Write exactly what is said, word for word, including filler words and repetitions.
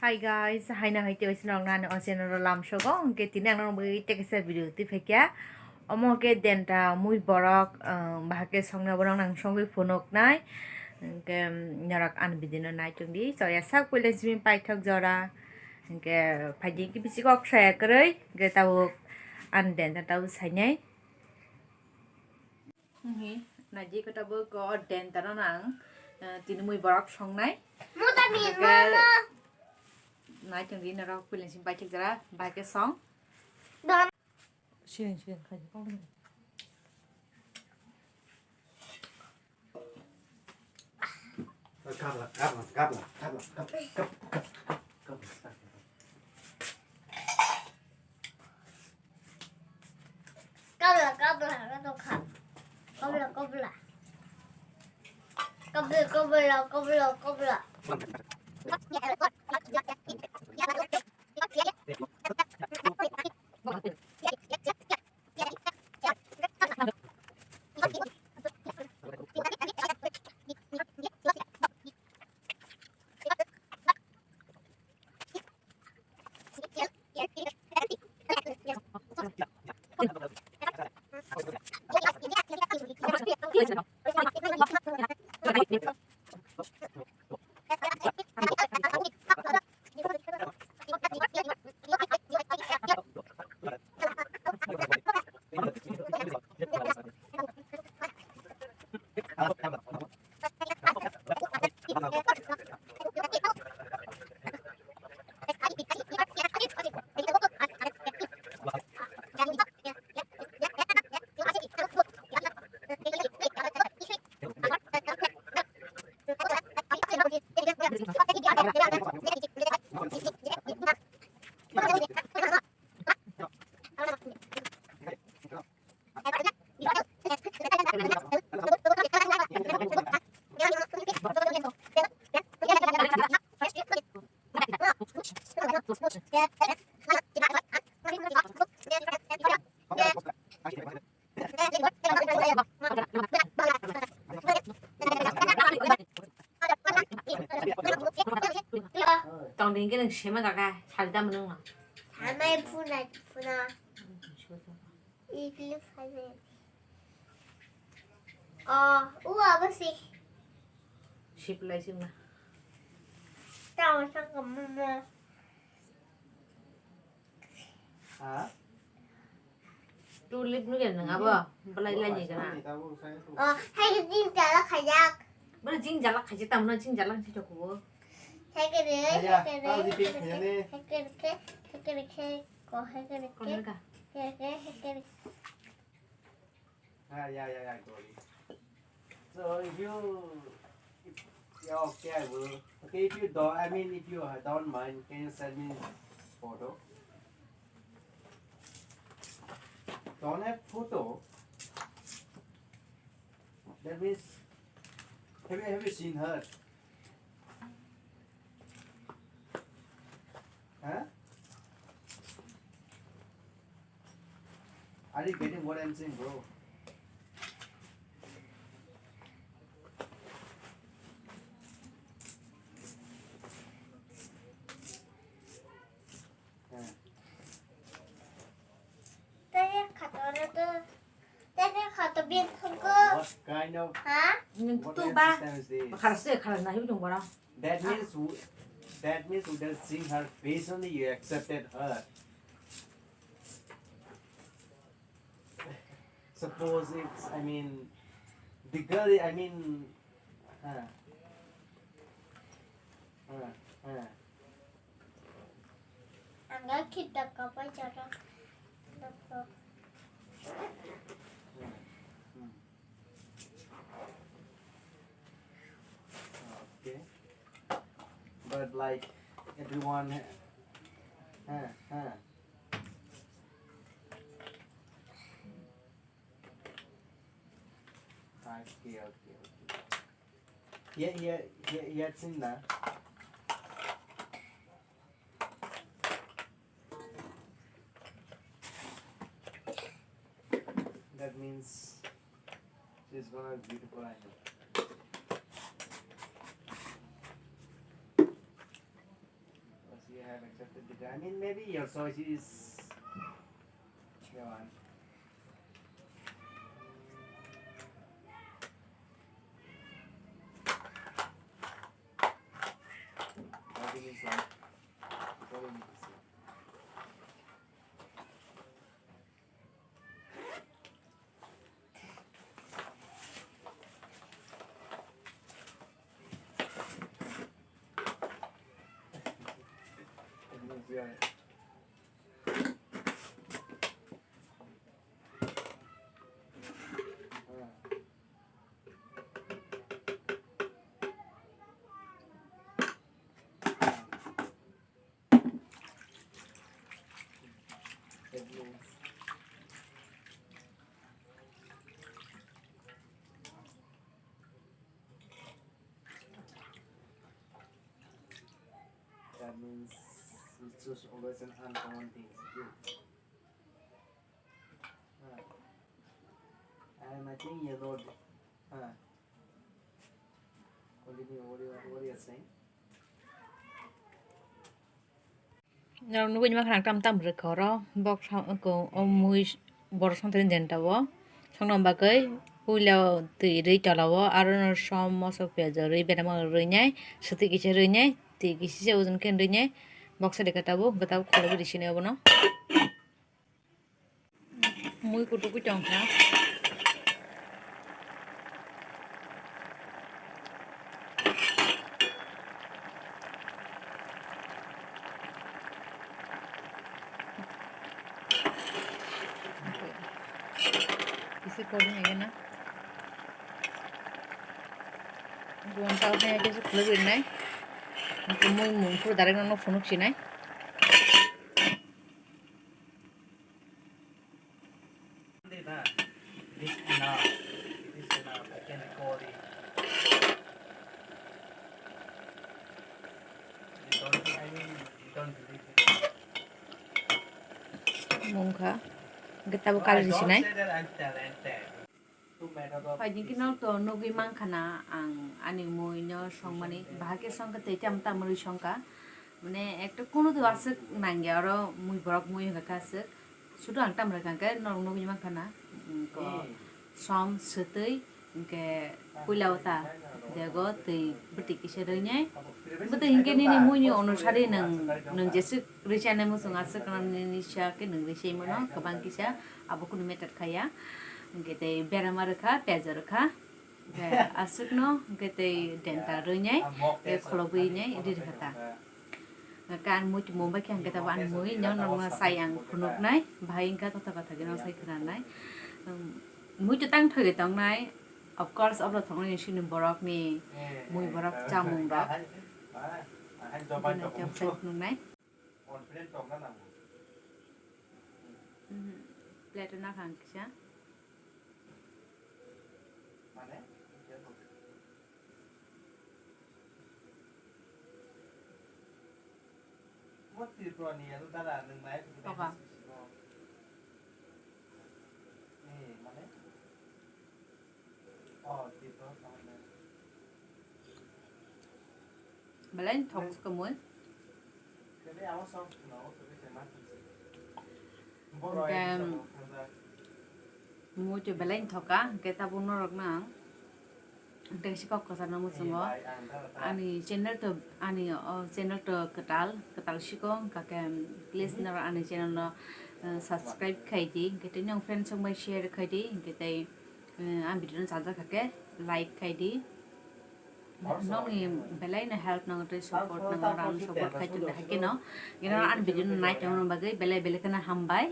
Hi guys, haino hai tei waisa norok nani o channel o lamsogo, hwnkhe tini ang norok bagwi tei kaisa video twi phaikha. Omo khe denta mui borok, ah, bahai khe songna borok nang songwi phunuknai. Hwnkhe, um, norok ani video no nai tongdi. So, ya sak puila simi paithak jora. Hwnkhe, phaidi khe bisi kok saya kwrwi, hwnkhe tabuk ani denta tabuk sainai. Hwnkhe, naidi khe tabuk o denta no nang, ah, tini mui borok songnai. Muta mi hwnkhe, mama. Nai tongdi norok puila simi paithak jora, bahai khe song. Don. Siring siring khai di, kok di. Kabla, kabla, kabla, kabla, kabla, kabla, kabla. Kabla, kabla, kabla, kabla. Kabla, kabla. Kabla, kabla, kabla, kabla. Tongdi hwnkhe nwng sema kaka, sari tamo nwng no? Samai phuna, phuna. Ikli phai. Oh, u abo si. Siplai sima. Tamo sangka momo. Ha? Tulip nugya nang abo, belai lai ni gana. Oh, hai jing jala khajak. Bela jing jala khajak, tamna jing jala khajak ko. Hai kere, hai kere, hai kere, hai kere, hai kere, ko hai kere, hai kere, hai kere. Ah, yeah, yeah, yeah, got it. So if you, if, yeah, okay, I will. Okay, if you don't, I mean, if you, uh, don't mind, can you send me photo? Don't have photo. That means, have you, have you seen her? Huh? Are you getting what I'm saying, bro? Huh. Tanya khato na to. Tanya khato bin thangko. What kind of, ha? What kind of system is this? Khara se khara na hibi dong bara. That means w-, that means without seeing her face only you accepted her. Suppose it's, I mean, the girl, I mean, huh. Huh, huh. Ang ga khita kapai jara. Hmm. Okay. But like everyone, huh, huh. Okay, okay, okay. Yeah, yeah, yeah, yeah, it's in there. That means she's gonna be beautiful, I know. I've accepted the, I mean, maybe your choice is the one. I think it's one. Probably it's one. That means we choose always an uncommon things to do. Ah. And I think yellow. Ah. Continue, what you, what you are saying? Norok nugwi mankhana tam tam rwkha oro. Bok sam-, ko, o mui borok songthani jenta o. Songna bagwi puila twi rwi tola o, aro no som mosok piyaj rwi berama rwi nai, swtwi kisa rwi nai, twi kisa se ojon khe rwi nai, boksa de khe tabuk, hwnkhe tabuk khulugwi rw sini obono. Mui kutukwi tongkha. Kisa kodu nai gana. Buang tau nai kisa khulugwi nai. Mui mung phuru direct no phunuk sinai. This enough. This enough. I can record it. You don't, I mean, you don't believe it. Mungkha. Hwnkhe tabuk kari rwsinai. Phaidi khe no to nugwi mankha na ang ani mui no songmani, bahai khe songkha tei tamo tamo rwi songkha, mane ekta kunu to aswk nangya oro mui borok mui hwnkha khe aswk sudu ang tamo rwkha hwnkhe norok nugwi mankha na, mm, ko som swtwi hwnkhe puila o ta dego twi bwtwi kisa rwi nai, bwtwi hwnkhe nini mui ni onusari nwng, nwng jeswk rwi chanai muchung aswk nini sa khe nwng rwi sai mano kwbang kisa. Abo kunu matter khaya. Hwnkhe tei berama rwkha, pejo rwkha. Hwnkhe aswkno hwnkhe tei denta rwinai, tei kholobwi nai ri rwkha ta. Hwnkhe ang muitu mumbai khe hwnkhe tabuk ani mui no nokno sai ang phunuknai, bahai wngkha kotha kotha khe no sai khwnanai. Muitu tang thoi tongnai, of course, obro thoknai sini borokni mui borok chamung rok. Bini khe sai phunuknai. Confident tongna nango. Mhm. Plate na khang kisa. Mane? Mo Tripura ni ano dara nung nai. Papa. Ni mane? Belai thok se kwmwi. Hwnkhe, mui to belai thok kha, hwnkhe tabuk norok no ang tei si kok kwchar no muchungo. Ani channel to, ani, o, channel to kwtal, kwtal siko, hwnkhe please norok ani channel no, eh, subscribe khai di, hwnkhe tei nong friends rok bai share khai di, hwnkhe tei Eh, ang video no chajak kha khe like khai di. Nokni belai no help nango tei support nango, rang support khai tong hai khe no. Ino ani video no nai tongna bagwi belai belai kheno hambai.